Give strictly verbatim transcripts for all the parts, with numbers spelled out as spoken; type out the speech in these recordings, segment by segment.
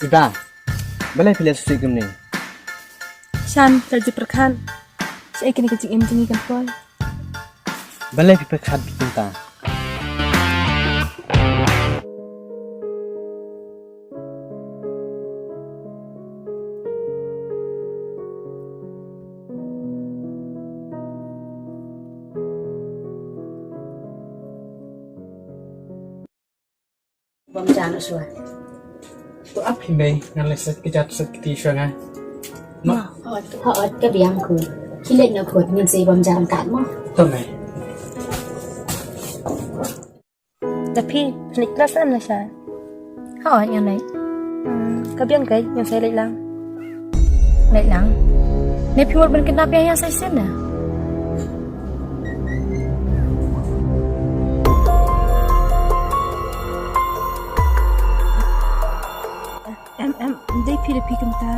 Iba, balei phi leh shisha kumne? Shan, ka ju pyrkhat. Shaei kane ka jingim jong ngi kan poi. Balei phi pyrkhat kumta? Bam ja noh shuwa. To ap hi mei, ngan leit set kjat set kti shuwa nga. Ma. Hooid, hooid, ka biang khun. Khie leit noh khun, ngin sa bam ja ryngkat mo. To mei. Da phi, pynleit klas em Lasha? Hooid, ngan leit. Hmm, ka biang kei, ngan sa leit lang. Leit lang? Ne phi mut ban kynda biang ïa sa shisien na? Em, em, dei phi da phi kumta.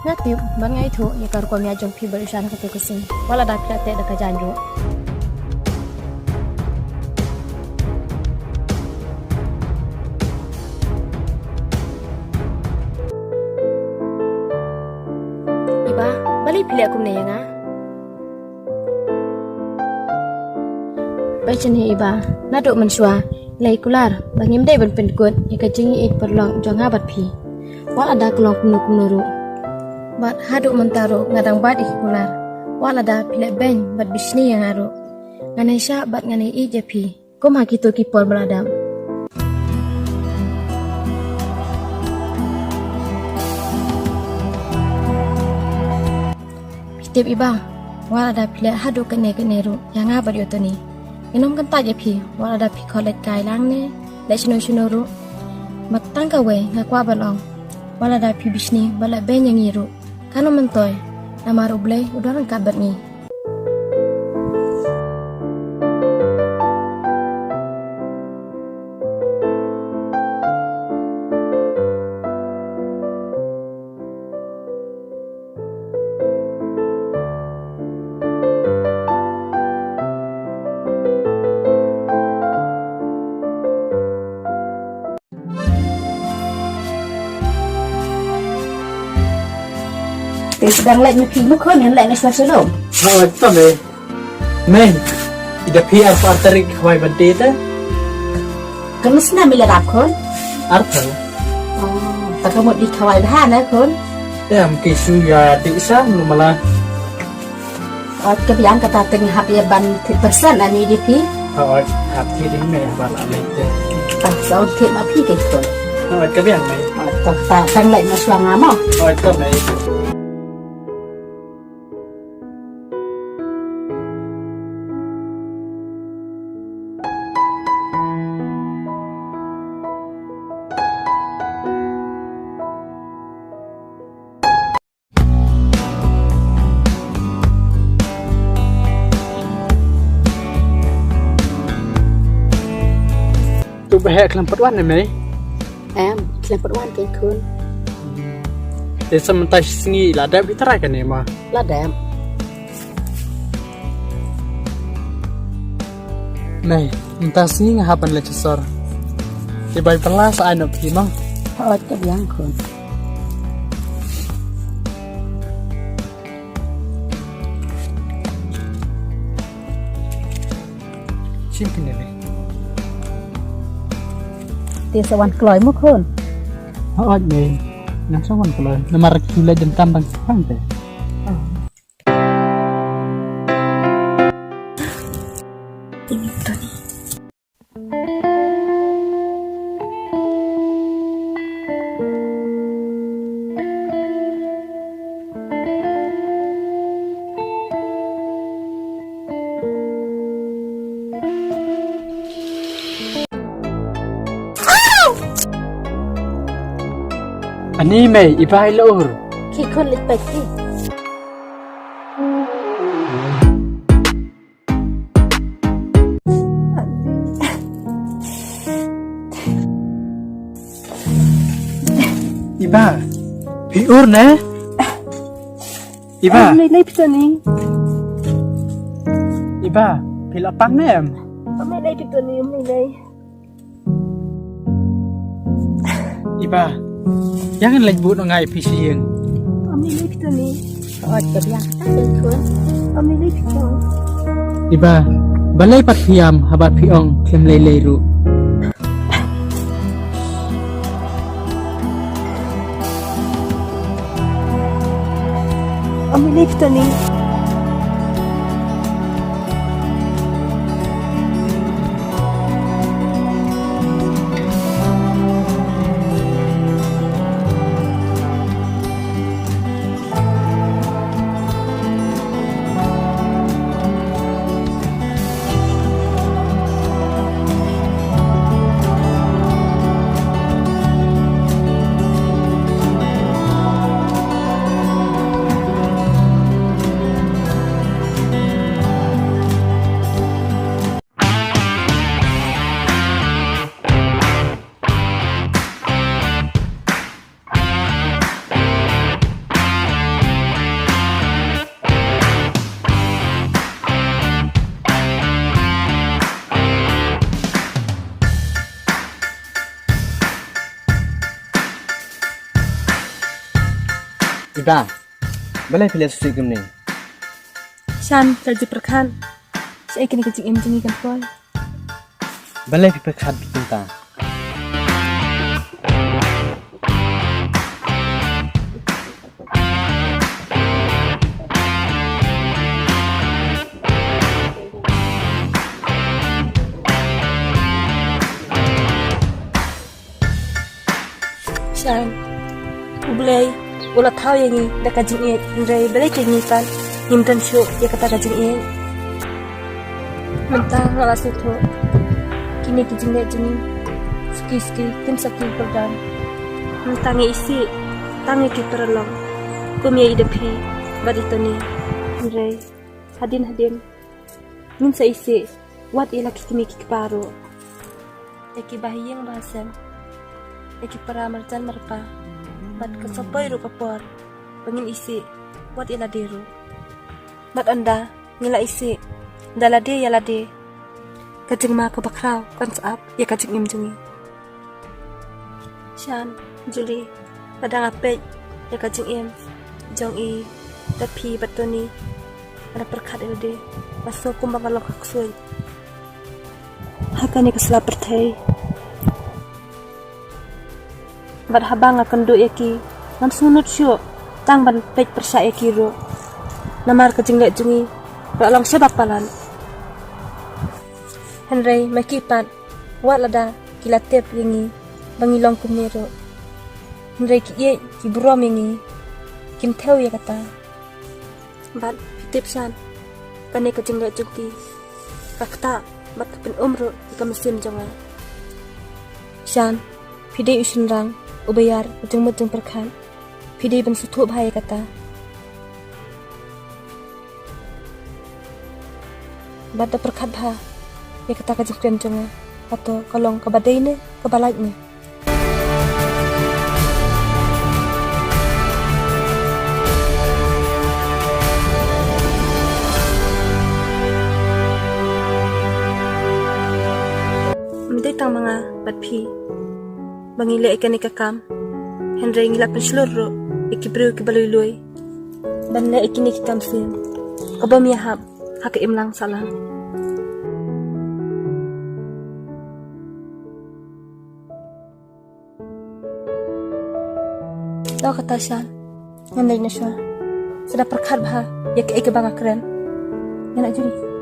Nga tip, bad nga ithuh ïa ka rukom ïaid jong phi bad u Shan kato ka sngi. Wat la da phi la teh da ka jaiñ ruh. Iba, balei phi leh kumne ïa nga? Ba shane Iba, naduh mynshuwa, la i kular ba ngim dei ban pynkut ïa ka jingïeit paralok jong nga bad phi. Wat la da ka long kumno kumno ruh. Bad haduh mynta ruh nga dang bat ïa ki kular. Wat la da phi leh beiñ bad bishni ïa nga ruh. Ngan ïai shah bad ngan ïai ïeit ïa phi. Kum ha kito ki por ba la dep. Phi tip Iba, wat la da phi leh haduh kane kane ruh ïa nga bad ïa u Tony. Ngin ym kyntait ïa phi, wat la da phi khot leit kai lang ne leit shano shano ruh. Mat tang kawei nga kwah ban ong, wat la da phi bishni bad leh beiñ ïa ngi ruh, kan ym myntoi. Namar U Blei u don ryngkat bad ngi. Te sdang leit ma phi, mut khun ngan leit na shuwa shalom. Hooid, to mei. Mei, i da phi arphew ar tarik khawai ban te te? Ka mut snem i la dap khun? Arphew. Oh, ta ka mut i khawai bha na khun? Em, ki shu ïa dih sa mala. Ot ka biang kata teng hap ïa ban thied percent ani di phi. Ot hap thied di mei hap ban ani te. Ah, sa ot thied ma phi ke khun. Ot ka biang mei. Ot ta ta tang leit ma shuwa nga mo. Ot ka mei. Tu ba heh khlem pat wan ne mei? Em, khlem pat wan kein khun. Te sa mynta shi sngi la dep i trai kane ma? La dep. Mei, mynta sngi nga hap ban leit sha sor. Te bai pynlah sa ai noh phi mo. Hooid ka biang khun. Shim kine le. Te sa wan kloi mo khun. Hooid mei. Ngan sa wan kloi. Namar ki leit donkam dang khang te. Ani mei, i bai lur. Ki khun leit peit ki. Iba, phi ur ne? Iba. Ai, mei lei phi Tony. Iba, phi la pang ne em? Mei lei phi Tony, mei lei. Iba, ïa ngan leit bud noh nga ïa phi sha ïing. Ym lei lei phi Tony. Ot ka biang ka dei khun. Ym lei lei phi Tony. Iba, balei pat phi ïam haba phi ong khlem lei lei ruh. Ym lei lei phi Tony. Iba, balei phi leh shisha kumne? Shan, ka ju pyrkhat. Shaei kane ka jingim jong ngi kan poi. Balei phi pyrkhat beit kumta? Shan, U Blei u la thaw ïa ngi da ka jingïeit, hynrei balei kane ngi pat ngim don shuh ïa kata ka jingïeit. Mynta nga la sngewthuh, kine ki jingleh jong ngi suki suki kim sa ki kyrdan. Mynta ngi isih tang ïa ki paralok kum ïa i da phi bad i Tony. Hynrei hadien hadien ngin sa isih wat ïa la ki kmie ki kpa ruh, ïa ki bahaïing bahasem, ïa ki para marjan marpa, bad kan sa poi ruh ka por ba ngin isih wat ïa lade ruh. Bad ynda ngi la isih da lade ïa lade, ka jingma kaba khraw kan sa ap ïa ka jingim jong ngi. Shan, Julie, lada nga peit ïa ka jingim jong i da phi bad Tony, nga da pyrkhat ïa lade, nga sngew kumba nga long ka ksuid ha kane ka sla pyrthei. Bad haba nga kynduh ïa ki, ngam sngewnud shuh tang ban peit pyrshah ïa ki ruh. Namar ka jingleh jong ngi ka la long shibak palat. Hynrei ma ki pat, wat lada ki la tip ïa ngi ba ngi long kumne ruh, hynrei ki ïeit ki burom ïa ngi, kim thew ïa kata. Bad phi tip Shan, kane ka jingleh jong ki ka ktah bad ka pynum ruh ïa ka mynsiem jong nga. Shan, phi dei u shynrang uba ïar, u jingmut jingpyrkhat. Phi dei ban sngewthuh bha ïa kata. Bad da pyrkhat bha ïa kata ka jingkren jong nga. Hato ka long kaba dei ne kaba lait ne? Ym dei tang ma nga bad phi ba ngi leh ïa kane ka kam, hynrei ngi la pynshlur ruh ïa ki briew kiba lui lui ban leh ïa kine ki kam sien kaba ym ïahap ha ka imlang sahlang. To kata Shan, ngan leit noh shuwa. Sa da pyrkhat bha ïa kaei kaba nga kren. Ngan leit juri.